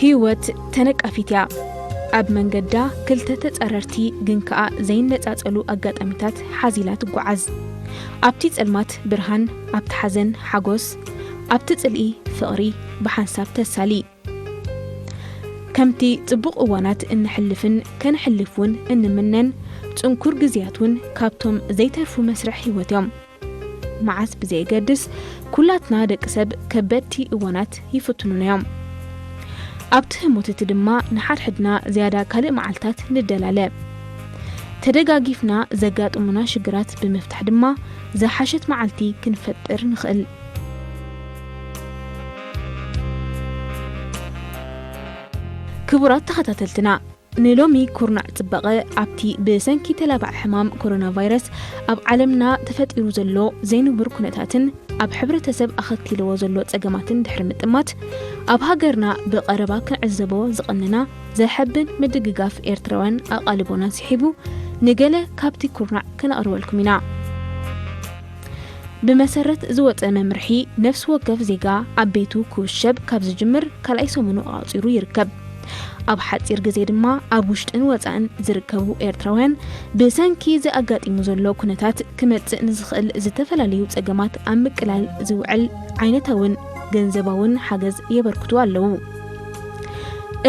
ህይወት ተነቃፊት እያ። ኣብ መንገዳ ክልተ ተጻረርቲ ግን ከኣ ዘይነጻጸሉ ኣጋጣሚታት ሓዚላ ትጓዓዝ። ኣብቲ ጸልማት ብርሃን፣ ኣብቲ ሓዘን ሓጎስ፣ ኣብቲ ጽልኢ ፍቕሪ ብሓንሳብ ተሳሊ። ከምቲ ጽቡቕ እዋናት እነሕልፍን ከነሕልፍ እውን እንምነን፣ ጽንኩር ግዜያት እውን ካብቶም ዘይተርፉ መስርሕ ህይወት እዮም። መዓስ ብዘየገድስ፣ ኩላትና ደቂ ሰብ ከበድቲ እዋናት ይፍትኑና እዮም። ኣብቲ ህሞት እቲ ድማ ንሓድሕድና ዝያዳ ካልእ መዓልታት ንደላለ። ተደጋጊፍና ዘጋጥሙና ሽግራት ብምፍታሕ ድማ ዝሓሸት መዓልቲ ክንፈጥር ንኽእል። ክቡራት ተኸታተልትና፣ ንሎሚ ኩርናዕ ጽባቐ ኣብቲ ብሰንኪ ተላባዒ ሕማም ኮሮና ቫይረስ ኣብ ዓለምና ተፈጢሩ ዘሎ ዘይንቡር ኩነታትን ኣብ ሕብረተሰብ ኣኸቲልዎ ዘሎ ጸገማትን ድሕሪ ምጥማት፣ ኣብ ሃገርና ብቐረባ ክንዕዘቦ ዝቐነና ዘሐብን ምድግጋፍ ኤርትራውያን ኣቓልቦና ስሒቡ፣ ንገለ ካብቲ ኩርናዕ ከነቕርበልኩም ኢና። ብመሰረት ዝወጸ መምርሒ፣ ነፍሲ ወከፍ ዜጋ ኣብ ቤቱ ክውሸብ ካብ ዝጅምር ካልኣይ ሰሙኑ ኣቑጺሩ ይርከብ። ኣብ ሓጺር ግዜ ድማ ኣብ ውሽጥን ወጻእን ዝርከቡ ኤርትራውያን ብሰንኪ እዚ ኣጋጢሙ ዘሎ ኩነታት ክመጽእ ንዝኽእል ዝተፈላለዩ ጸገማት ኣብ ምቅላል ዝውዕል ዓይነታውን ገንዘባውን ሓገዝ የበርክቱ ኣለዉ።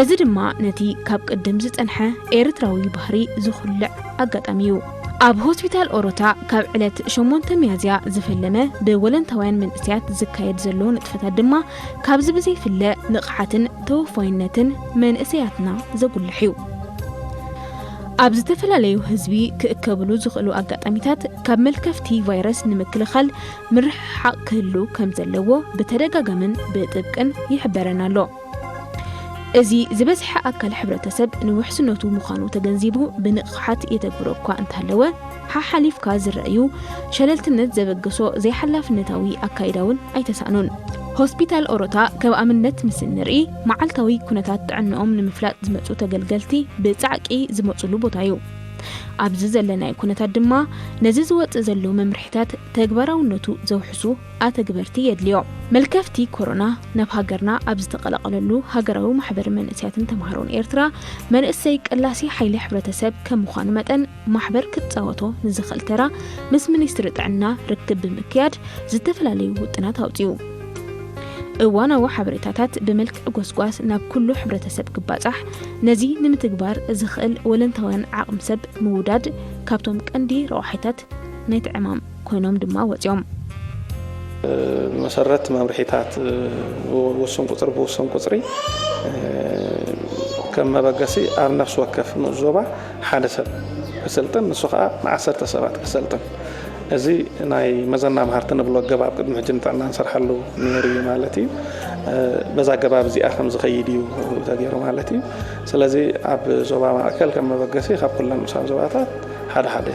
እዚ ድማ ነቲ ካብ ቅድም ዝጸንሐ ኤርትራዊ ባህሪ ዝኹልዕ ኣጋጣሚ እዩ። ኣብ ሆስፒታል ኦሮታ ካብ ዕለት ሸሞንተ ሚያዝያ ዝፈለመ ብወለንታውያን መንእሰያት ዝካየድ ዘሎ ንጥፈታት ድማ ካብዚ ብዘይፍለ ንቕሓትን ተወፋይነትን መንእሰያትና ዘጉልሕ እዩ። ኣብ ዝተፈላለዩ ህዝቢ ክእከብሉ ዝኽእሉ ኣጋጣሚታት ካብ መልከፍቲ ቫይረስ ንምክልኻል ምርሕሓቕ ክህሉ ከም ዘለዎ ብተደጋጋምን ብጥብቅን ይሕበረና ኣሎ። እዚ ዝበዝሐ ኣካል ሕብረተሰብ ንውሕስነቱ ምዃኑ ተገንዚቡ ብንቕሓት የተግብሮ እኳ እንተሃለወ፣ ሓሓሊፍካ ዝረኣዩ ሸለልትነት ዘበገሶ ዘይሓላፍነታዊ ኣካይዳ እውን ኣይተሳእኑን። ሆስፒታል ኦሮታ ከም ኣብነት ምስ እንርኢ፣ መዓልታዊ ኩነታት ጥዕንኦም ንምፍላጥ ዝመጹ ተገልገልቲ ብጻዕቂ ዝመጹሉ ቦታ እዩ። ኣብዚ ዘለናዮ ኩነታት ድማ ነዚ ዝወጽእ ዘሎ መምርሒታት ተግባራውነቱ ዘውሕሱ ኣተግበርቲ የድልዮ። መልከፍቲ ኮሮና ናብ ሃገርና ኣብ ዝተቐላቐለሉ ሃገራዊ ማሕበር መንእሰያትን ተምሃሮን ኤርትራ፣ መንእሰይ ቀላሲ ሓይሊ ሕብረተሰብ ከም ምዃኑ መጠን፣ ማሕበር ክጻወቶ ንዝኽእል ተራ ምስ ሚኒስትሪ ጥዕና ርክብ ብምክያድ ዝተፈላለዩ ውጥናት ኣውጺኡ። እዋናዊ ሓበሬታታት ብመልክዕ ጎስጓስ ናብ ኩሉ ሕብረተሰብ ክባጻሕ፣ ነዚ ንምትግባር ዝኽእል ወለንታውያን ዓቕሚ ሰብ ምውዳድ ካብቶም ቀንዲ ረቋሒታት ናይቲ ዕማም ኮይኖም ድማ ወጺኦም። ብመሰረት መምርሒታት ውሱን ቁፅሪ ብውሱን ቁፅሪ ከም መበገሲ ኣብ ነፍሲ ወከፍ ንኡስ ዞባ ሓደ ሰብ ክስልጥን፣ ንሱ ከዓ ንዓሰርተ ሰባት ክሰልጥን። እዚ ናይ መዘና መሃርቲ ንብሎ ኣገባብ ቅድሚ ሕጂ ንጥዕና ንሰርሓሉ ነይሩ እዩ ማለት እዩ። በዛ ኣገባብ እዚኣ ከም ዝኸይድ እዩ ተገይሩ ማለት እዩ። ስለዚ ኣብ ዞባ ማእከል ከም መበገሲ ካብ ኩለን ንኡሳን ዞባታት ሓደ ሓደ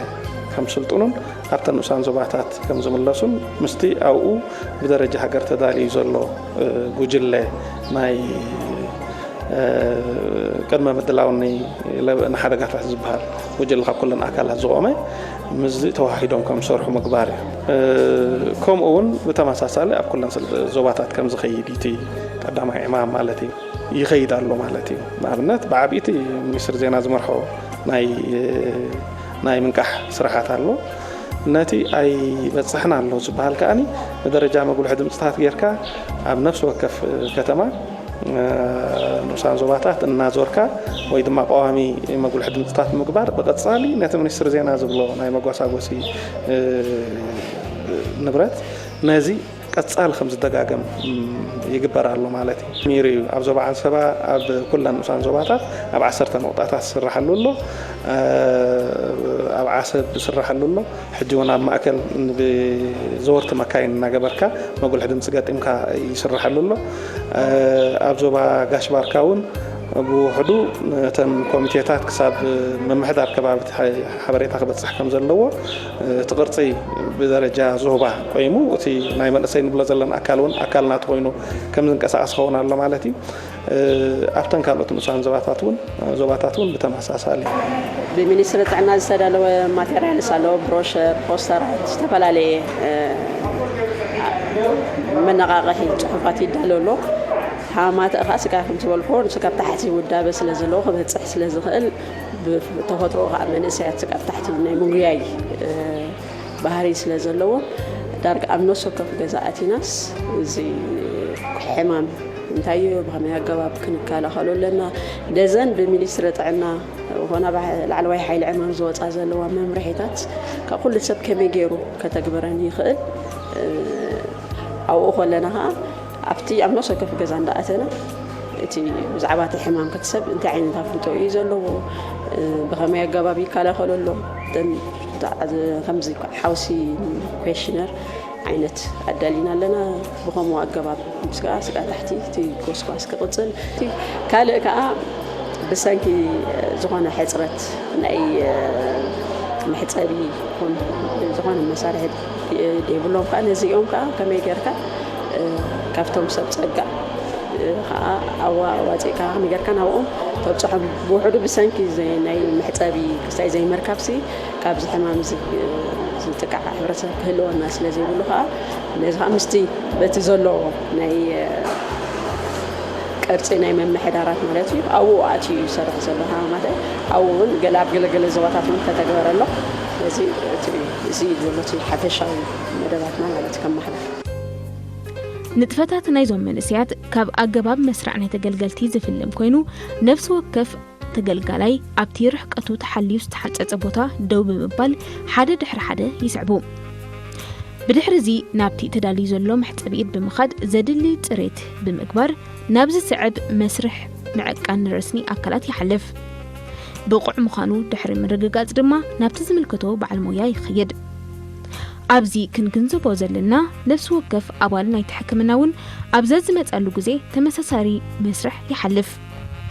ከም ስልጥኑን ኣብተን ንኡሳን ዞባታት ከም ዝምለሱን ምስቲ ኣብኡ ብደረጃ ሃገር ተዳልዩ ዘሎ ጉጅለ ናይ ቅድመ ምድላው ንሓደጋታት ዝበሃል ጉጅለ ካብ ኩለን ኣካላት ዝቖመ ምስዚ ተዋሂዶም ከም ዝሰርሑ ምግባር እዩ። ከምኡ እውን ብተመሳሳሊ ኣብ ኩለን ዞባታት ከም ዝኸይድ እቲ ቀዳማይ ዕማም ማለት እዩ ይኸይድ ኣሎ ማለት እዩ። ንኣብነት ብዓብይቲ ሚኒስትር ዜና ዝመርሖ ናይ ናይ ምንቃሕ ስራሓት ኣሎ። ነቲ ኣይበፅሕን ኣሎ ዝበሃል ከኣኒ ብደረጃ መጉልሒ ድምፅታት ጌርካ ኣብ ነፍሲ ወከፍ ከተማ ንኡሳን ዞባታት እናዞርካ ወይ ድማ ቀዋሚ መጉልሒ ድምፅታት ምግባር ብቐፃሊ ነቲ ሚኒስትሪ ዜና ዝብሎ ናይ መጓሳጎሲ ንብረት ነዚ ቀፃሊ ከም ዝደጋገም ይግበር ኣሎ ማለት እዩ። ሚር እዩ ኣብ ዞባ ዓንሰባ ኣብ ኩለን ንኡሳን ዞባታት ኣብ ዓሰርተ ነቑጣታት ዝስራሓሉ ኣሎ። ኣብ ዓሰብ ዝስራሓሉ ኣሎ። ሕጂ እውን ኣብ ማእከል ብዘወርቲ መካይን እናገበርካ መጉልሒ ድምፂ ገጢምካ ይስራሓሉ ኣሎ። ኣብ ዞባ ጋሽ ባርካ እውን ብውሕዱ እተን ኮሚቴታት ክሳብ ምምሕዳር ከባቢ ሓበሬታ ክበፅሕ ከም ዘለዎ እቲ ቅርፂ ብደረጃ ዞባ ቆይሙ እቲ ናይ መንእሰይ ንብሎ ዘለና ኣካል እውን ኣካል ናቱ ኮይኑ ከም ዝንቀሳቐስ ክኸውን ኣሎ ማለት እዩ። ኣብተን ካልኦት ንኡሳን ዞባታት እውን ዞባታት እውን ብተመሳሳሊ ብሚኒስትሪ ጥዕና ዝተዳለወ ማቴሪያልስ ኣሎ፣ ብሮሸር፣ ፖስተራት፣ ዝተፈላለየ መነቓቕሒ ፅሑፋት ይዳሎ ኣሎ። ሃማተ ኸዓ ስጋ ከም ዝበልኮ ንሱ ካብ ታሕቲ ውዳበ ስለ ዘለዎ ክበፅሕ ስለ ዝኽእል፣ ብተፈጥሮ ከዓ መንእሰያት ካብ ታሕቲ ናይ ምጉያይ ባህሪ ስለ ዘለዎ፣ ዳርጋ ኣብ ነፍሲ ወከፍ ገዛ ኣቲናስ እዚ ሕማም እንታይ እዩ፣ ብኸመይ ኣገባብ ክንከላኸሎ ኣለና፣ ደዘን ብሚኒስትሪ ጥዕና ኾና ላዕለዋይ ሓይሊ ዕማም ዝወፃ ዘለዋ መምርሒታት ካብ ኩሉ ሰብ ከመይ ገይሩ ከተግብረን ይኽእል፣ ኣብኡ ከለና ከዓ ኣብቲ ኣብ ነፍሲ ወከፍ ገዛ እንዳኣተና እቲ ብዛዕባ እቲ ሕማም እቲ ሰብ እንታይ ዓይነት ኣፍልጦ እዩ ዘለዎ፣ ብኸመይ ኣገባብ ይከላኸሎ ኣሎ፣ ከምዚ ሓውሲ ኩዌሽነር ዓይነት ኣዳሊና ኣለና። ብኸምኡ ኣገባብ ምስ ከዓ ስጋ ታሕቲ እቲ ጎስጓስ ክቕፅል፣ ካልእ ከዓ ብሰንኪ ዝኾነ ሕፅረት ናይ መሕፀቢ ይኹን ዝኾነ መሳርሒ ደይብሎም ከዓ ነዚኦም ከዓ ከመይ ጌርካ ካብቶም ሰብ ፀጋ ከዓ ኣዋ ኣዋፂእካ ከመይ ጌርካ ናብኦም ተብፅሖም። ብውሕዱ ብሰንኪ ናይ መሕፀቢ ክስታይ ዘይምርካብሲ ካብዚ ሕማም እዚ ዝጥቃዕ ሕብረተሰብ ክህልወና ስለ ዘይብሉ ከዓ ነዚ ከዓ ምስቲ በቲ ዘሎ ናይ ቅርፂ ናይ መምሕዳራት ማለት እዩ ኣብኡ ኣትዩ እዩ ዝሰርሕ ዘሎ። ማለት ኣብኡ እውን ገለ ኣብ ገለገለ ዞባታት እውን ተተግበረ ኣሎ። ስለዚ እዚ እዩ ዘሎ እቲ ሓፈሻዊ መደባትና ማለት ከማሕላ። ንጥፈታት ናይዞም መንእሰያት ካብ ኣገባብ መስርዕ ናይ ተገልገልቲ ዝፍልም ኮይኑ፣ ነፍሲ ወከፍ ተገልጋላይ ኣብቲ ርሕቀቱ ተሓልዩ ዝተሓንጸጸ ቦታ ደው ብምባል ሓደ ድሕሪ ሓደ ይስዕቡ። ብድሕሪ እዚ ናብቲ ተዳልዩ ዘሎ መሕጸቢ ኢድ ብምኻድ ዘድሊ ጽሬት ብምግባር ናብ ዝስዕብ መስርሕ ምዕቃን ረስኒ ኣካላት ይሓልፍ። ብቑዕ ምዃኑ ድሕሪ ምርግጋጽ ድማ ናብቲ ዝምልከቶ በዓል ሞያ ይኸይድ። ኣብዚ ክንግንዘቦ ዘለና ነፍሲ ወከፍ ኣባል ናይቲ ሕክምና እውን ኣብ ዘዝመጸሉ ግዜ ተመሳሳሪ መስርሕ ይሓልፍ።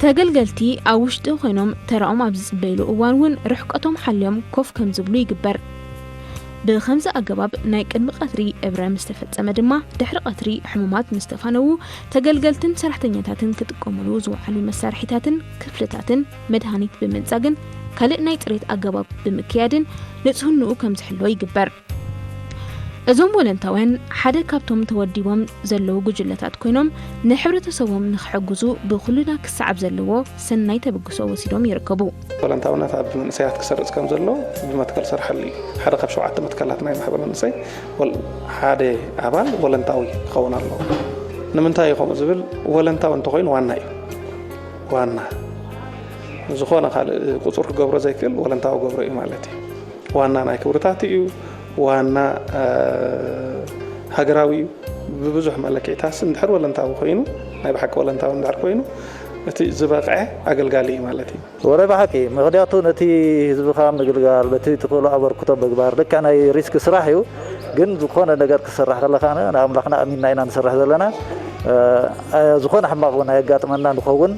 ተገልገልቲ ኣብ ውሽጢ ኮይኖም ተራኦም ኣብ ዝጽበይሉ እዋን እውን ርሕቀቶም ሓልዮም ኮፍ ከም ዝብሉ ይግበር። ብኸምዚ ኣገባብ ናይ ቅድሚ ቀትሪ እብረ ምስ ተፈጸመ ድማ ድሕሪ ቀትሪ ሕሙማት ምስ ተፋነዉ ተገልገልትን ሰራሕተኛታትን ክጥቀሙሉ ዝወዓሉ መሳርሒታትን ክፍልታትን መድሃኒት ብምንጻግን ካልእ ናይ ጽሬት ኣገባብ ብምክያድን ንጽህንኡ ከም ዝሕሎ ይግበር። እዞም ወለንታውያን ሓደ ካብቶም ተወዲቦም ዘለዉ ጉጅለታት ኮይኖም ንሕብረተሰቦም ንክሕግዙ ብኩልና ክሰዓብ ዘለዎ ሰናይ ተበግሶ ወሲዶም ይርከቡ። ወለንታውነት ኣብ መንእሰያት ክሰርጽ ከም ዘሎ ብመትከል ሰርሓሉ እዩ። ሓደ ካብ ሸውዓተ መትከላት ናይ ማሕበር መንእሰይ ወል- ሓደ ኣባል ወለንታዊ ክኸውን ኣለዎ። ንምንታይ እዩ ከምኡ ዝብል? ወለንታዊ እንተኮይኑ ዋና እዩ። ዋና ዝኾነ ካልእ ቁጹር ክገብሮ ዘይክእል ወለንታዊ ገብሮ እዩ ማለት እዩ። ዋና ናይ ክብርታት እዩ። ዋና ሃገራዊ እዩ። ብብዙሕ መለክዒታትስ እንድሕር ወለንታዊ ኮይኑ፣ ናይ ብሓቂ ወለንታዊ እንድሕር ኮይኑ፣ እቲ ዝበቕዐ ኣገልጋሊ እዩ ማለት እዩ። ወረ ብሓቂ፣ ምኽንያቱ ነቲ ህዝብኻ ምግልጋል፣ በቲ ትኽእሎ ኣበርክቶ ምግባር ልክዕ ናይ ሪስክ ስራሕ እዩ። ግን ዝኾነ ነገር ክስራሕ ከለኻ ንኣምላኽና ኣሚንና ኢና ንሰርሕ ዘለና። ዝኾነ ሕማቕ እውን ኣየጋጥመና ንኸውን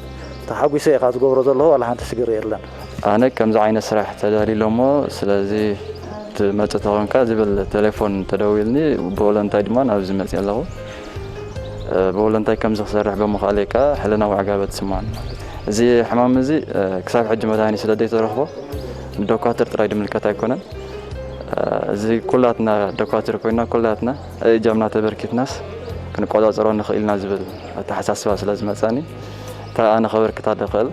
ተሓጒሰ ኢኻ ዝገብሮ ዘለኹ ዋላ ሓንቲ ሽግር የለን። ኣነ ከምዚ ዓይነት ስራሕ ተዳልዩ ኣሎ እሞ ስለዚ ትመጽእ ተኾንካ ዝብል ቴሌፎን ተደዊልኒ ብቮለንታይ ድማ ናብዚ መጽየ ኣለኹ። ብቮለንታይ ከምዚ ክሰርሕ ብምኽኣለይ ከኣ ሕልናዊ ዕጋበት ይስምዓኒ ማለት እዩ። እዚ ሕማም እዚ ክሳብ ሕጂ መድሃኒት ስለ ዘይተረኽቦ ንዶኳትር ጥራይ ዝምልከት ኣይኮነን። እዚ ኩላትና ዶኳትር ኮይና ኩላትና እጃምና ተበርኪትናስ ክንቆጻጸሮ ንኽእል ኢና ዝብል ኣተሓሳስባ ስለ ዝመጻኒ እታ ኣነ ከበርክታ ዝኽእል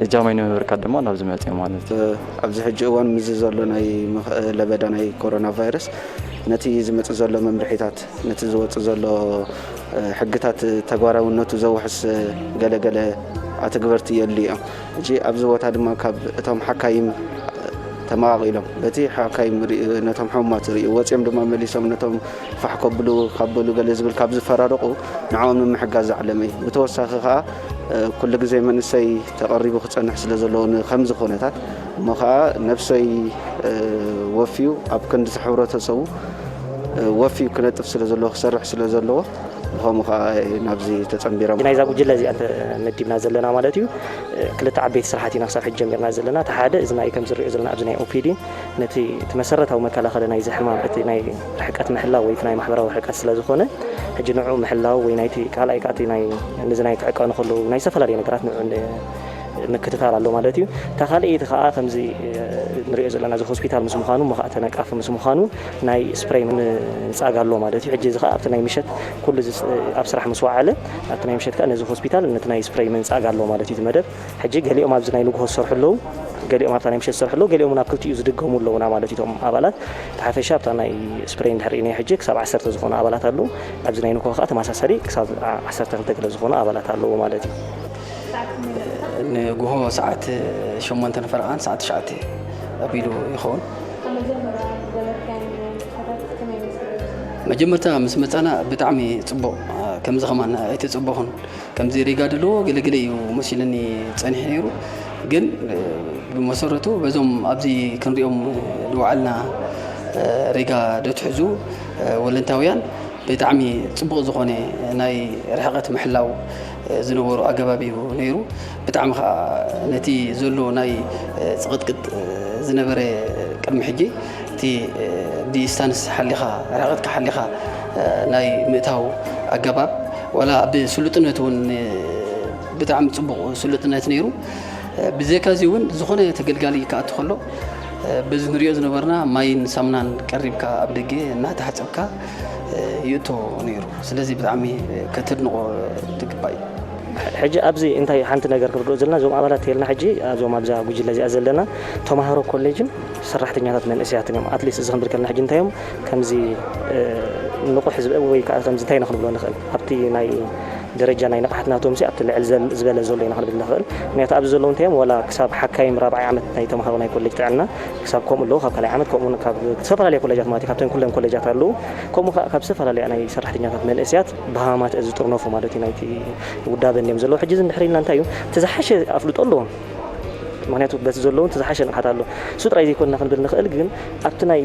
እጃመይ ንምብርካት ድማ ናብዚ መፅየ ማለት እዩ። ኣብዚ ሕጂ እዋን ምስዚ ዘሎ ናይ ለበዳ ናይ ኮሮና ቫይረስ ነቲ ዝመፅእ ዘሎ መምርሒታት ነቲ ዝወፅእ ዘሎ ሕግታት ተግባራውነቱ ዘውሕስ ገለገለ ኣተግበርቲ የድልዩ እዮም። ሕጂ ኣብዚ ቦታ ድማ ካብ እቶም ሓካይም ተመቓቒሎም በቲ ሓካይም ነቶም ሕሙማት ርእዩ ወፂኦም ድማ መሊሶም ነቶም ፋሕ ከብሉ ካብ በሉ ገለ ዝብል ካብ ዝፈራረቑ ንዕኦም ንምሕጋዝ ዝዓለመ እዩ። ብተወሳኺ ከዓ ኩሉ ግዜ መንእሰይ ተቐሪቡ ክፀንሕ ስለ ዘለዎ ንከምዚ ኩነታት እሞ ከዓ ነብሰይ ወፍዩ ኣብ ክንዲ ሕብረተሰቡ ወፍዩ ክነጥፍ ስለ ዘለዎ ክሰርሕ ስለ ዘለዎ ብኸምኡ ከዓ ናብዚ ተፀንቢሮም። ናይዛ ጉጅለ እዚኣ መዲብና ዘለና ማለት እዩ። ክልተ ዓበይቲ ስራሓት ኢና ክሳብ ሕጂ ጀሚርና ዘለና። እቲ ሓደ እዚ ናይ ከም ዝሪኦ ዘለና ኣብዚ ናይ ኦፒዲ ነቲ እቲ መሰረታዊ መከላኸሊ ናይዚ ሕማም እቲ ናይ ርሕቀት ምሕላው ወይ እቲ ናይ ማሕበራዊ ርሕቀት ስለ ዝኾነ ሕጂ ንዕኡ ምሕላው ወይ ናይቲ ካልኣይ ከዓ እቲ ናይ ነዚ ናይ ክዕቀኑ ከለዉ ናይ ዝተፈላለዩ ነገራት ንዕኡ ን- ምክትታል ኣሎ ማለት እዩ። እታ ካልኣይቲ ከዓ ከምዚ ንሪኦ ዘለና እዚ ሆስፒታል ምስ ምዃኑ፣ እሞ ከዓ ተነቃፊ ምስ ምዃኑ ናይ ስፕሬይ ምንፃግ ኣሎ ማለት እዩ። ሕጂ እዚ ከዓ ኣብቲ ናይ ምሸት ኩሉ ኣብ ስራሕ ምስ ወዓለ ኣብቲ ናይ ምሸት ከዓ ነዚ ሆስፒታል ነቲ ናይ ስፕሬይ ምንፃግ ኣሎ ማለት እዩ። እቲ መደብ ሕጂ ገሊኦም ኣብዚ ናይ ንግሆ ዝሰርሑ ኣለዉ፣ ገሊኦም ኣብታ ናይ ምሸት ዝሰርሑ ኣለዉ፣ ገሊኦም ናብ ክልቲኡ ዝድገሙ ኣለዉና ማለት እዩ። እቶም ኣባላት እቲ ሓፈሻ ኣብታ ናይ ስፕሬይ እንድሕር ርኢናዮ ሕጂ ክሳብ ዓሰርተ ዝኾኑ ኣባላት ኣለዉ። ኣብዚ ናይ ንግሆ ከዓ ተመሳሳሊ ክሳብ ዓሰርተ ክልተ ገለ ዝኾኑ ኣባላት ኣለዉ ማለት እዩ። ንግሆ ሰዓት ሸሞንተ ንፈረቓን ሰዓት ትሽዓተ ኣቢሉ ይኸውን። መጀመርታ ምስ መጻና ብጣዕሚ ጽቡቕ፣ ከምዚ ከማን ኣይተጸበኹን። ከምዚ ሪጋ ደለዎ ገለገለ እዩ መሲሉኒ ጸኒሑ ነይሩ። ግን ብመሰረቱ በዞም ኣብዚ ክንሪኦም ዝወዓልና ሪጋ ደትሕዙ ወለንታውያን ብጣዕሚ ጽቡቕ ዝኾነ ናይ ርሕቐት ምሕላው ዝነበሩ ኣገባብ እዩ ነይሩ። ብጣዕሚ ከዓ ነቲ ዘሎ ናይ ጽቕጥቅጥ ዝነበረ ቅድሚ ሕጂ እቲ ዲስታንስ ሓሊኻ ርሕቐትካ ሓሊኻ ናይ ምእታው ኣገባብ ዋላ ኣብ ስሉጥነት እውን ብጣዕሚ ጽቡቕ ስሉጥነት ነይሩ። ብዘካ እዚ እውን ዝኾነ ተገልጋሊ ክኣቱ ከሎ በዚ ንሪኦ ዝነበርና ማይን ሳሙናን ቀሪብካ ኣብ ደገ እናተሓፀብካ ይእቶ ነይሩ። ስለዚ ብጣዕሚ ከተድንቆ ትግባእ እዩ። ሕጂ ኣብዚ እንታይ ሓንቲ ነገር ክንርድኦ ዘለና፣ እዞም ኣባላት ተልና ሕጂ እዞም ኣብዛ ጉጅለ እዚኣ ዘለና ተምሃሮ ኮሌጅን ሰራሕተኛታት መንእሰያትን እዮም። ኣትሊስት እዚ ክንብል ከለና ሕጂ እንታይ እዮም ከምዚ ንቑሕ ህዝቢ ወይ ከዓ ከምዚ እንታይ ኢና ክንብሎ ንኽእል ኣብቲ ናይ ደረጃ ናይ ንቕሓት ናቶም ሲ ኣብቲ ልዕል ዝበለ ዘሎ ኢና ክንብል ንኽእል። ምክንያቱ ኣብዚ ዘለዉ እንታይ እዮም ዋላ ክሳብ ሓካይም ራብዓይ ዓመት ናይ ተምሃሮ ናይ ኮሌጅ ጥዕና ክሳብ ከምኡ ኣለዉ፣ ካብ ካልኣይ ዓመት ከምኡ ካብ ዝተፈላለያ ኮሌጃት ማለት እዩ፣ ካብተን ኩለን ኮሌጃት ኣለዉ። ከምኡ ከዓ ካብ ዝተፈላለያ ናይ ሰራሕተኛታት መንእሰያት ብሃማት ዝጥርነፉ ማለት እዩ ናይቲ ውዳበ እንዲዮም ዘለዉ። ሕጂ እዚ እንድሕር ኢልና እንታይ እዩ እቲ ዝሓሸ ኣፍልጦ ኣለዎም። ምክንያቱ በቲ ዘለዉ እቲ ዝሓሸ ንቕሓት ኣሎ። እሱ ጥራይ ዘይኮንና ክንብል ንኽእል፣ ግን ኣብቲ ናይ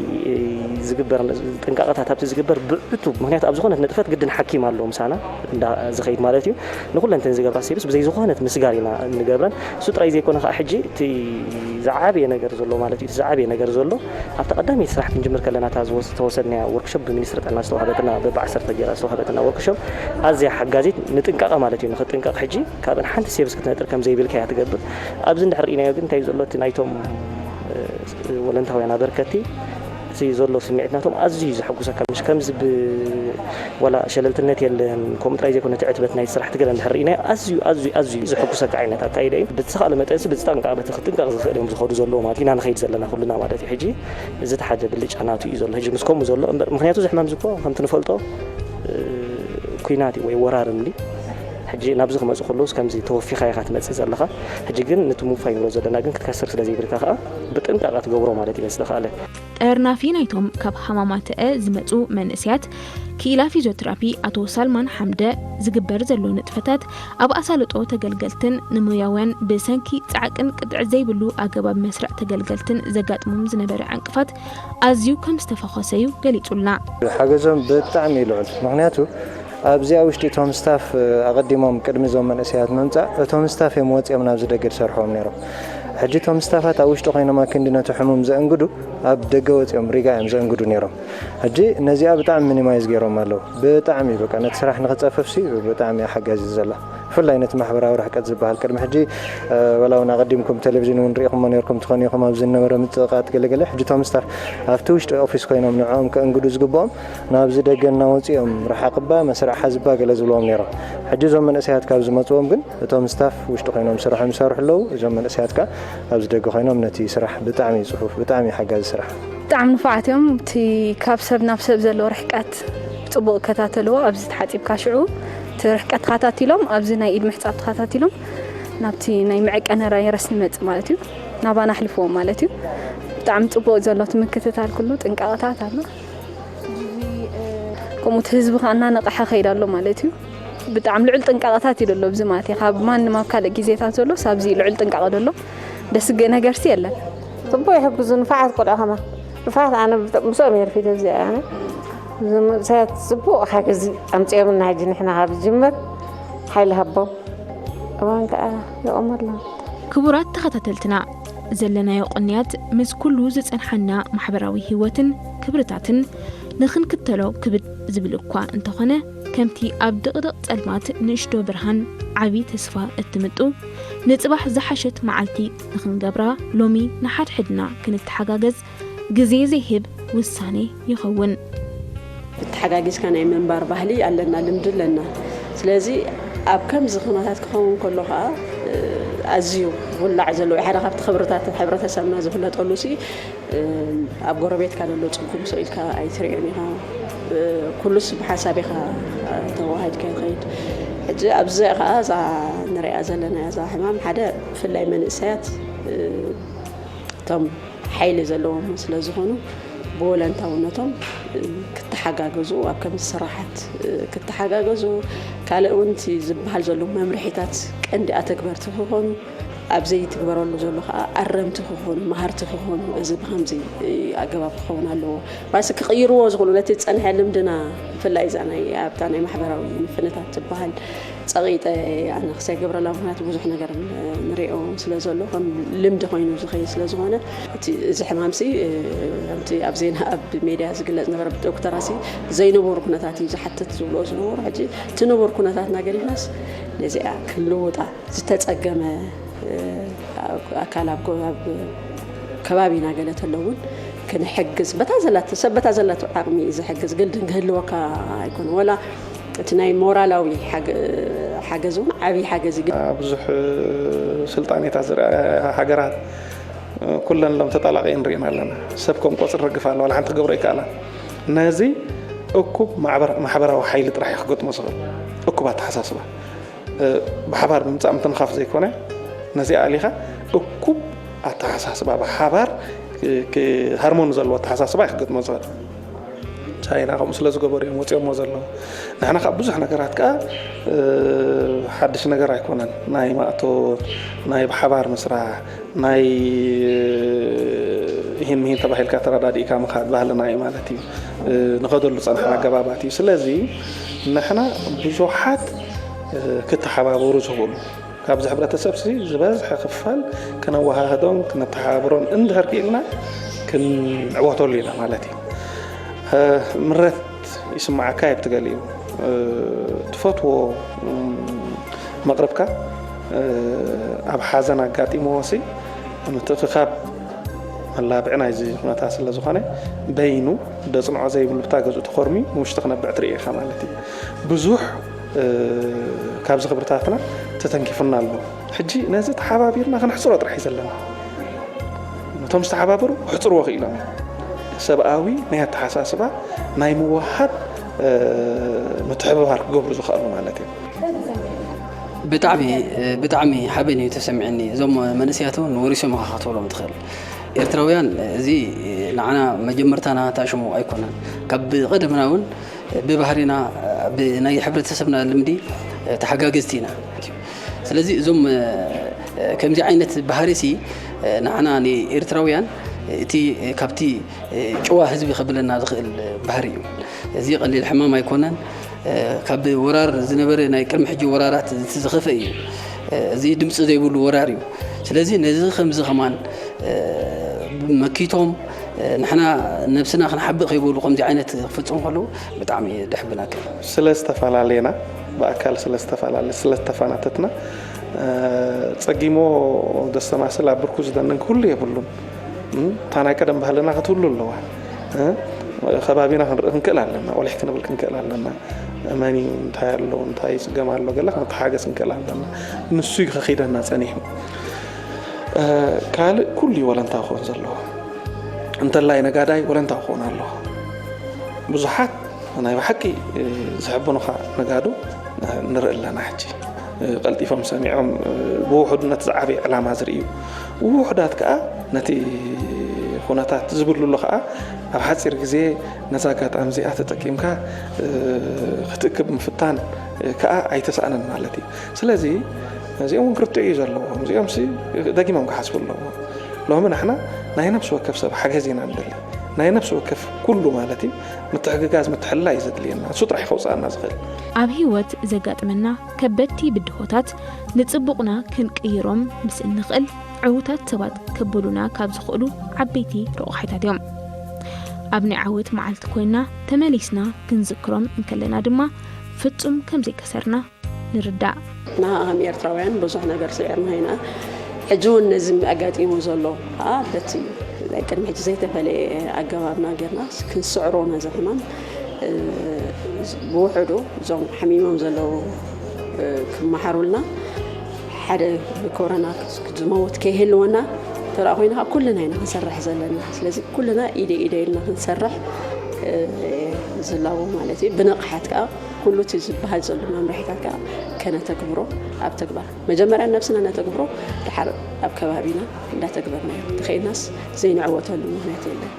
ዝግበር ጥንቃቐታት ኣብቲ ዝግበር ብዕቱ ምክንያቱ ኣብ ዝኾነት ንጥፈት ግድን ሓኪም ኣለዎ ምሳና እንዳ ዝኸይድ ማለት እዩ። ንኩለን እተን ዝገብራ ሴብስ ብዘይ ዝኾነት ምስጋር ኢና እንገብረን። እሱ ጥራይ ዘይኮነ ከዓ ሕጂ እቲ ዝዓበየ ነገር ዘሎ ማለት እዩ። እቲ ዝዓበየ ነገር ዘሎ ኣብታ ቀዳመይቲ ስራሕ ክንጅምር ከለና እታ ዝተወሰድናያ ወርክሾፕ ብሚኒስትሪ ጥዕና ዝተዋህበትና በብዓሰርተ ገይራ ዝተዋህበትና ወርክሾፕ ኣዝያ ሓጋዚት ንጥንቃቐ ማለት እዩ። ንክጥንቀቕ ሕጂ ካብ ሓንቲ ሴብስ ክትነጥር ከም ዘይብልካ እያ ትገብር። ኣብዚ እንድሕር ርኢናዮ ግን እንታይ እዩ ዘሎ እቲ ናይቶም ወለንታውያን ኣበርከቲ እቲ ዘሎ ስምዒት ናቶም ኣዝዩ እዩ ዘሐጉሰካ። ምሽ ከምዚ ብ ዋላ ሸለልትነት የለን፣ ከምኡ ጥራይ ዘይኮነ እቲ ዕትበት ናይ ስራሕ ትግረ እንድሕር ርኢናዮ ኣዝዩ ኣዝዩ ኣዝዩ ዘሐጉሰካ ዓይነት ኣካይዳ እዩ። ብዝተኻእለ መጠንሲ ብዝጠንቃ በቲ ክጥንቀቕ ዝኽእል እዮም ዝኸዱ ዘለዉ ማለት ኢና ንኸይድ ዘለና ኩልና ማለት እዩ። ሕጂ እዚ እቲ ሓደ ብልጫ ናቱ እዩ ዘሎ ሕጂ ምስ ከምኡ ዘሎ እምበር ምክንያቱ እዚ ሕማም እዚ እኮ ከምቲ ንፈልጦ ኩናት እዩ ወይ ወራር እንዲ ሕጂ ናብዚ ክመፁ ከለውስ ከምዚ ተወፊኻ ኢኻ ትመፅእ ዘለኻ። ሕጂ ግን ነቲ ምውፋይ ንብሎ ዘለና ግን ክትከስር ስለ ዘይብልካ ከዓ ብጥንቃቐ ትገብሮ ማለት እዩ በዝተኻእለ። ጠርናፊ ናይቶም ካብ ሃማማተአ ዝመጹ መንእሰያት ክኢላ ፊዚዮቴራፒ ኣቶ ሳልማን ሓምደ ዝግበር ዘሎ ንጥፈታት ኣብ ኣሳልጦ ተገልገልትን ንሞያውያን ብሰንኪ ጻዕቅን ቅጥዒ ዘይብሉ ኣገባብ መስርዕ ተገልገልትን ዘጋጥሞም ዝነበረ ዕንቅፋት ኣዝዩ ከም ዝተፈኾሰ'ዩ ገሊጹልና። ሓገዞም ብጣዕሚ እዩ ልዑል። ምኽንያቱ ኣብዚኣ ውሽጢ እቶም ስታፍ ኣቐዲሞም ቅድሚ እዞም መንእሰያት ምምጻእ እቶም ስታፍ እዮም ወጺኦም ናብዚ ደገ ዝሰርሕዎም ነይሮም። ሕጂ እቶም ስታፋት ኣብ ውሽጢ ኮይኖም ኣክንዲ ነቲ ሕሙም ዘእንግዱ ኣብ ደገ ወጺኦም ሪጋ እዮም ዘእንግዱ ነይሮም። ሕጂ ነዚኣ ብጣዕሚ ሚኒማይዝ ገይሮም ኣለዉ። ብጣዕሚ በቃ ነቲ ስራሕ ንኽጸፍፍሲ ብጣዕሚ ሓጋዚ ዘላ። ብፍላይ ነቲ ማሕበራዊ ርሕቀት ዝበሃል ቅድሚ ሕጂ ወላ እውን ኣቐዲምኩም ብቴሌቪዥን እውን ርኢኹሞ ነርኩም ትኾኑ ኢኹም ኣብዚ ዝነበረ ምጥቕቓት ገለገለ ሕጂ እቶም ስታፍ ኣብቲ ውሽጢ ኦፊስ ኮይኖም ንዕኦም ከእንግዱ ዝግብኦም ናብዚ ደገ እናወፁ እዮም ርሓቕባ መስርዕ ሓዝባ ገለ ዝብልዎም ነይሮም። ሕጂ እዞም መንእሰያት ካብ ዝመፅዎም ግን እቶም ስታፍ ውሽጢ ኮይኖም ስርሖም ይሰርሑ ኣለዉ። እዞም መንእሰያት ከዓ ኣብዚ ደገ ኮይኖም ነቲ ስራሕ ብጣዕሚ እዩ ፅፉፍ፣ ብጣዕሚ እዩ ሓጋዚ ስራሕ። ብጣዕሚ ንፉዓት እዮም። እቲ ካብ ሰብ ናብ ሰብ ዘሎ ርሕቀት ብፅቡቕ ይከታተልዎ። ኣብዚ ተሓፂብካ ሽዑ እቲ ርሕቀት ተኸታቲሎም ኣብዚ ናይ ኢድ ምሕፃብ ተኸታቲሎም ናብቲ ናይ መዐቀኒ ቫይረስ ንመፅእ ማለት እዩ። ናባና ኣሕልፍዎም ማለት እዩ። ብጣዕሚ ፅቡቕ ዘሎ እቲ ምክትታል ኩሉ ጥንቃቐታት ኣሎ። ከምኡ እቲ ህዝቢ ከዓ እናነቕሐ ከይድ ኣሎ ማለት እዩ። ብጣዕሚ ልዑል ጥንቃቐታት እዩ ዘሎ ኣብዚ ማለት እዩ። ካብ ማንም ኣብ ካልእ ግዜታት ዘሎስ ኣብዚ ልዑል ጥንቃቐ ዘሎ ደስግእ ነገርሲ የለን። ጽቡቕ ይሕግዙ ንፋዓት ቆልዑ ከማ ንፋዓት ኣነ ምስኦም እየ ኣርፊደ እዚኣ ኣነ እዞም መንእሰያት ጽቡቕ ሓገዝ ኣምጺኦምና ሕጂ ንሕና ካብ ዝጅምር ሓይሊ ሃቦም እዋን ከኣ የቐመሎም። ክቡራት ተኸታተልትና ዘለናዮ ቅንያት ምስ ኩሉ ዝጸንሓና ማሕበራዊ ህይወትን ክብርታትን ንኽንክተሎ ክብድ ዝብል እኳ እንተኾነ፣ ከምቲ ኣብ ድቕድቕ ጸልማት ንእሽቶ ብርሃን ዓቢ ተስፋ እትምጡ፣ ንጽባሕ ዝሓሸት መዓልቲ ንኽንገብራ ሎሚ ንሓድሕድና ክንተሓጋገዝ ግዜ ዘይህብ ውሳኔ ይኸውን። ተሓጋጊዝካ ናይ ምንባር ባህሊ ኣለና፣ ልምዲ ኣለና። ስለዚ ኣብ ከምዚ ኩነታት ክኸውን ከሎ ከዓ ኣዝዩ ውላዕ ዘለዎ ሓደ ካብቲ ክብርታት ሕብረተሰብና ዝፍለጠሉ ሲ ኣብ ጎረቤትካ ዘሎ ጽጉም ሰው ኢልካ ኣይትሪኦን ኢኻ። ኩሉስ ብሓሳብ ኢኻ ተዋሃድካ ይኸይድ። ሕጂ ኣብዚ ከዓ እዛ ንሪኣ ዘለና እዛ ሕማም ሓደ ብፍላይ መንእሰያት እቶም ሓይሊ ዘለዎም ስለ ዝኾኑ ብወለንታውነቶም ክተሓጋገዙ ኣብ ከምዚ ስራሓት ክተሓጋገዙ ካልእ እውን እቲ ዝበሃል ዘሎ መምርሒታት ቀንዲ ኣተግበርቲ ክኾኑ ኣብ ዘይትግበረሉ ዘሎ ከዓ ኣረምቲ ክኾኑ መሃርቲ ክኾኑ እዚ ብከምዚ ኣገባብ ክኸውን ኣለዎ። ባስ ክቕይርዎ ዝኽእሉ ነቲ ዝፀንሐ ልምድና ብፍላይ እዛ ናይ ኣብታ ናይ ማሕበራዊ ምፍንታት ትበሃል ፀቒጠ ኣነ ክሳይ ገብረላ ምክንያቱ ብዙሕ ነገር ንሪኦ ስለ ዘሎ ከም ልምዲ ኮይኑ ዝኸይድ ስለ ዝኾነ እቲ እዚ ሕማምሲ ከምቲ ኣብ ዜና ኣብ ሜድያ ዝግለፅ ነበረ ዶክተራሲ ዘይንቡር ኩነታት እዩ ዝሓትት ዝብልኦ ዝነበሩ ሕጂ እቲ ንቡር ኩነታትና ገዲፍናስ ነዚኣ ክልውጣ ዝተፀገመ ኣካል ኣብ ከባቢና ገለ ተሎ እውን ክንሕግዝ በታ ዘላቶ ሰብ በታ ዘላቶ ዓቕሚ እዩ ዝሕግዝ ግድን ክህልወካ ኣይኮነ ወላ እቲ ናይ ሞራላዊ ሓገዝ እውን ዓብዪ ሓገዝ እዩ። ብዙሕ ስልጣኔታት ዝረኣ ሃገራት ኩለን ሎም ተጣላቂ ንሪእና ኣለና። ሰብ ከም ቆፅሪ ረግፍ ኣለዋ ሓንቲ ክገብሮ ይከኣላ። ነዚ እኩብ ማሕበራዊ ሓይሊ ጥራሕ ክገጥሞ ዝኽእል እኩብ ኣተሓሳስባ ብሓባር ብምምፃእ ምትንኻፍ ዘይኮነ ነዚኣ ኣሊኻ እኩብ ኣተሓሳስባ ብሓባር ሃርሞኒ ዘለዎ ኣተሓሳስባ ክገጥሞ ዝኽእል። ቻይና ከምኡ ስለ ዝገበሩ እዮም ወፂኦሞ ዘለዉ። ንሕና ካብ ብዙሕ ነገራት ከዓ ሓድሽ ነገር ኣይኮነን። ናይ ማእቶት ናይ ብሓባር ምስራሕ ናይ ይህን ምሂን ተባሂልካ ተረዳዲእካ ምኻድ ባህልና እዩ ማለት እዩ። ንኸደሉ ፀንሐና ኣገባባት እዩ። ስለዚ ንሕና ብዙሓት ክተሓባበሩ ዝኽእሉ ካብዚ ሕብረተሰብ ሲ ዝበዝሐ ክፋል ክነወሃህዶን ክነተሓባብሮን እንድሕር ክኢልና ክንዕወተሉ ኢና ማለት እዩ። ምረት ይስምዓካ እየ ብትገሊኡ ትፈትዎ መቕርብካ ኣብ ሓዘን ኣጋጢምዎ ሲ ምትእኽኻብ መላብዒ ናይዚ ኩነታት ስለ ዝኾነ በይኑ ደፅንዖ ዘይብሉ ብታ ገዝኡ ተኾርሚ ንውሽጢ ክነብዕ ትርኢ ኢኻ ማለት እዩ። ብዙሕ ካብዚ ክብርታትና ተተንኪፉና ኣሎ። ሕጂ ነዚ ተሓባቢርና ክንሕፅሮ ጥራሕ እዩ ዘለና። ነቶም ዝተሓባበሩ ክሕፅርዎ ክኢሎም እዮም። ሰብኣዊ ናይ ኣተሓሳስባ ናይ ምውሃድ ምትሕብባር ክገብሩ ዝኽእሉ ማለት እዩ። ብጣዕሚ ብጣዕሚ ሓበን እዩ ተሰሚዕኒ። እዞም መንእሰያት እውን ወሪሶም ኢኻ ክትብሎም ትኽእል። ኤርትራውያን እዚ ንዓና መጀመርታና ታሽሙ ኣይኮነን። ካብ ቀደምና እውን ብባህሪና ብናይ ሕብረተሰብና ልምዲ ተሓጋገዝቲ ኢና። ስለዚ እዞም ከምዚ ዓይነት ባህሪ ሲ ንዓና ንኤርትራውያን እቲ ካብቲ ጭዋ ህዝቢ ከብለና ዝኽእል ባህሪ እዩ። እዚ ቀሊል ሕማም ኣይኮነን። ካብ ወራር ዝነበረ ናይ ቅድሚ ሕጂ ወራራት እቲ ዝኸፈ እዩ። እዚ ድምፂ ዘይብሉ ወራር እዩ። ስለዚ ነዚ ከምዚ ከማን መኪቶም ንሕና ነብስና ክንሓብእ ከይበሉ ከምዚ ዓይነት ክፍፅሙ ከለዉ ብጣዕሚ ደሕብናካ። ስለ ዝተፈላለየና ብኣካል ስለ ዝተፈላለ ስለ ዝተፋናተትና ጸጊሞ ዘስተማስል ኣብ ብርኩ ዝደንን ክህሉ የብሉን። እታ ናይ ቀደም ባህልና ክትህሉ ኣለዋ። ከባቢና ክንርኢ ክንክእል ኣለና፣ ቆሊሕ ክንብል ክንክእል ኣለና። መን እዩ እንታይ ኣሎ እንታይ ይፅገም ኣሎ ገለ ክንተሓገዝ ክንክእል ኣለና። ንሱ እዩ ከኺደና ፀኒሑ። ካልእ ኩሉ እዩ ወለንታ ክኾን ዘለዎ። እንተላይ ነጋዳይ ወለንታ ክኾን ኣለዎ። ብዙሓት ናይ ብሓቂ ዝሕብኑኻ ነጋዶ ንርኢ ኣለና። ሕጂ ቀልጢፎም ሰሚዖም ብውሑድ ነቲ ዝዓበየ ዕላማ ዝርእዩ፣ ውሑዳት ከኣ ነቲ ኩነታት ዝብልሉ ከኣ ኣብ ሓጺር ግዜ ነዛ ኣጋጣሚ እዚኣ ተጠቂምካ ክትእክብ ምፍታን ከኣ ኣይተሳእነን ማለት እዩ። ስለዚ እዚኦም እውን ክርትዑ እዩ ዘለዎም። እዚኦም ሲ ደጊሞም ክሓስቡ ኣለዎም። ሎሚ ንሕና ናይ ነፍሲ ወከፍ ሰብ ሓገዝ ኢና ንደሊ። ናይ ነፍሲ ወከፍ ኩሉ ማለት እዩ ምትሕግጋዝ ምትሕልላይ እዩ ዘድልየና። እሱ ጥራሕ ከውፅኣና ዝኽእል። ኣብ ህይወት ዘጋጥመና ከበድቲ ብድሆታት ንፅቡቕና ክንቅይሮም ምስ እንኽእል ዕዉታት ሰባት ከብሉና ካብ ዝኽእሉ ዓበይቲ ረቑሒታት እዮም። ኣብ ናይ ዓወት መዓልቲ ኮይና ተመሊስና ክንዝክሮም እንከለና ድማ ፍጹም ከም ዘይከሰርና ንርዳእ። ንሕና ከም ኤርትራውያን ብዙሕ ነገር ስዒርና ኢና። ሕጂ እውን ነዚ ኣጋጢሙ ዘሎ ከዓ በቲ ናይ ቅድሚ ሕጂ ዘይተፈለየ ኣገባብና ጌርና ክንስዕሮ ነዚ ሕማም፣ እ፣ ብውሕዱ እዞም ሓሚሞም ዘለዉ፣ እ፣ ክመሓሩልና፣ ሓደ ብኮሮና ዝመውት ከይህልወና እንተ ደኣ ኮይና ከዓ ኩልና ኢና ክንሰርሕ ዘለና። ስለዚ ኩልና ኢደ ኢደ ኢልና ክንሰርሕ፣ እ፣ ዝላቦ ማለት እዩ። ብንቕሓት ከዓ ኩሉ እቲ ዝበሃል ዘሎ መምርሒታት ከዓ ከነተግብሮ ኣብ ተግባር፣ መጀመርያ ነብስና ነተግብሮ፣ ድሓር ኣብ ከባቢና እንዳተግበርናዮ እንተኸይድናስ ዘይንዕወተሉ ምኽንያት የለን።